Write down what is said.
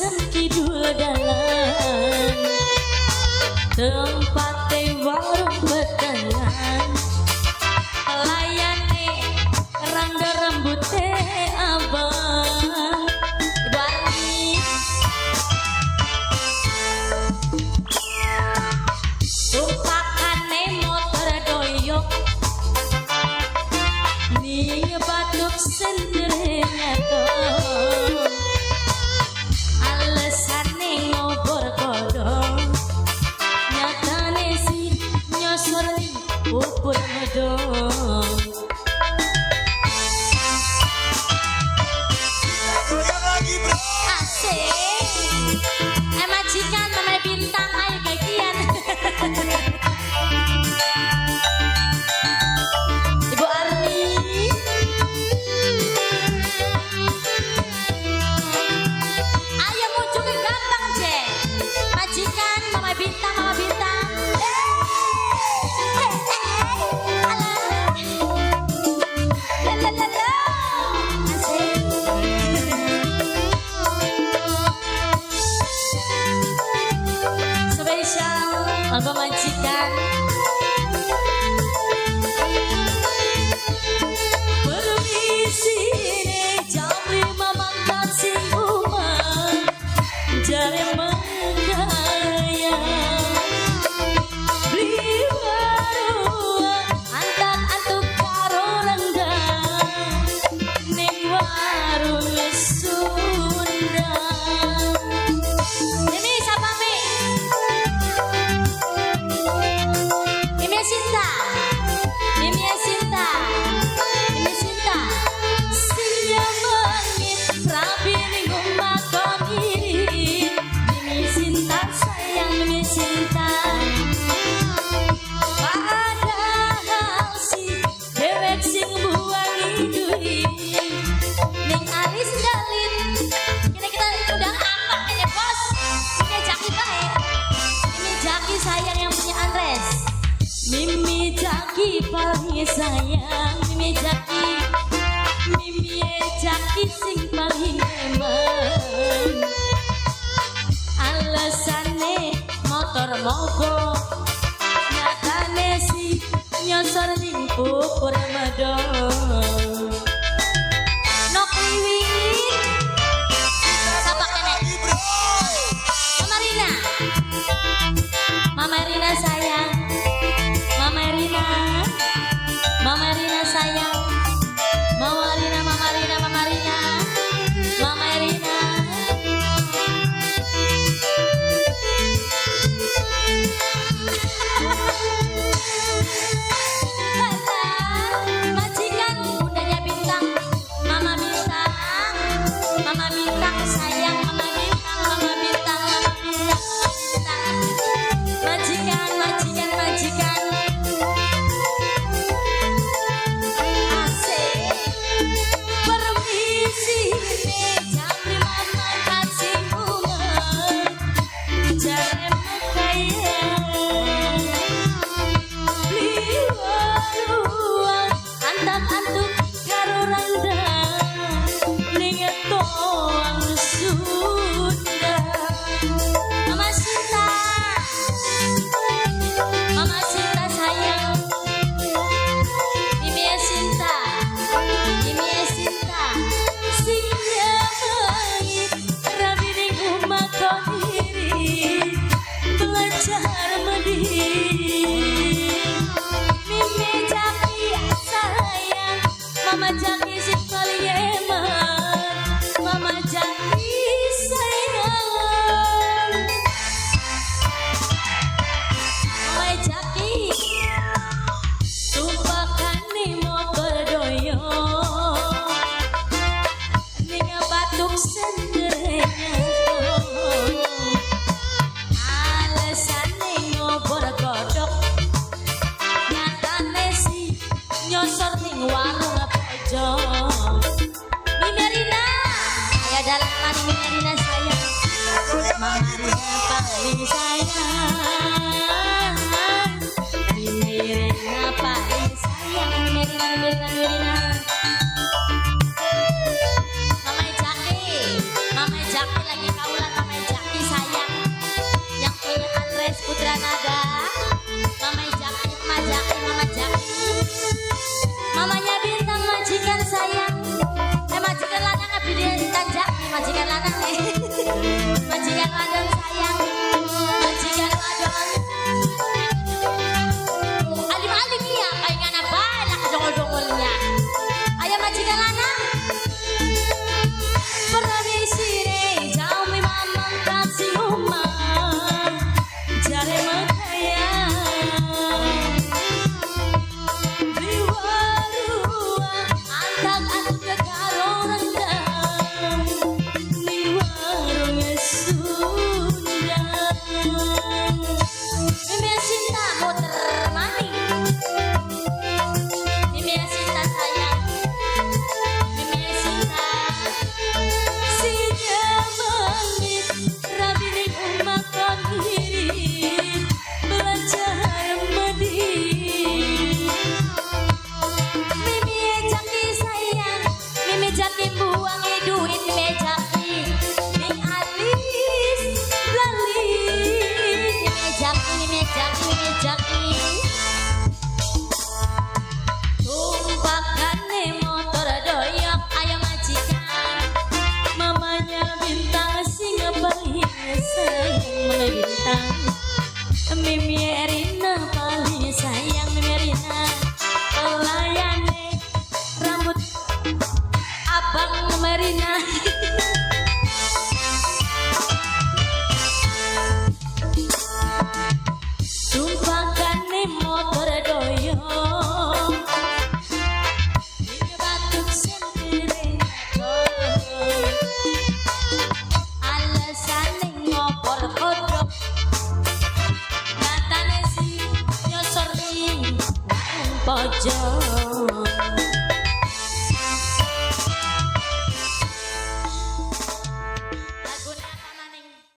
Lasem kidul dalan tempate warung betengan layane rangga rambute abang. Ibu Arni tumpakane motor doyok ning batuk sendere nyato alesane ngobor kodong nyatane si nyosor ning pupur medong. Goyang lagi bro. Asik. Majikan mama bintang ayo gagian. Ibu Arni. Ayo muncul gampang je. Majikan mama bintang mama bintang. Alah. La la la la. Asik. Spesial Abang majikan. Permisi jam 5 mangkat sing omah jare mengkaya beli warung antak antuk karo rendang ning warung Sunda. Mimi siapa Mi? Mimi Sinta. Mimi Sinta. Mimi Sinta. Siya mangit rabi ning omah kon iri. Mimi Sinta sayang Mimi Sinta. Padahal si dewek sing buangi duit ning alis dalit. Kini kita undang apa ini bos? Ini Jaki bae. Mimi Jaki sayang yang punya Andres. Mimi Jaki paling sayang Mimi Jaki. Mimi Jaki sing paling eman. Alasane motor mogok nyatane si nyosor ning pupur medong. Nok wiwit sapa kene? Lagi bro. Mama Rina. Mama Rina sayang. Mama Rina. Mama Rina sayang. Mama Rina, Mama Rina, Mama Rina. Mama Rina. Alah, majikan bundanya bintang. Mama bintang. Mama bintang sayang, Mama bintang, Mama bintang, Mama bintang, bintang. Majikan, majikan, majikan. Asik. Permisi jam 5 mangkat sing omah jare mekaya beli warung antak-antuk karo randang ning toang Sunda. Mama Sinta. Mama Sinta sayang. Mimi Sinta. Mimi Sinta. Sing nyamait rabi ning omah kon iri belajar medhi. Mimi Jaki sayang Mama Jaki sing paling eman. Mama Jaki sayang. Mama Jaki tumpakane motor doyok ning batuk sendere alesane ngobor godhok nyatane si nyosor ning warung pojok. Mimi Rina ayo dalam mari Mimi Rina sayang. Goyang Mama lagi bro. Rina paling sayang. Mimi Rina paling sayang. Mimi Rina, Mimi Rina, Mimi Rina. Mama Jaki, Mama Jaki lagi kaulan. Abang Mama Rina. Tumpakane motor doyong, ning batuk sendiri. Alasane ngopor kodok, nyatane si nyosor ning warung pojok.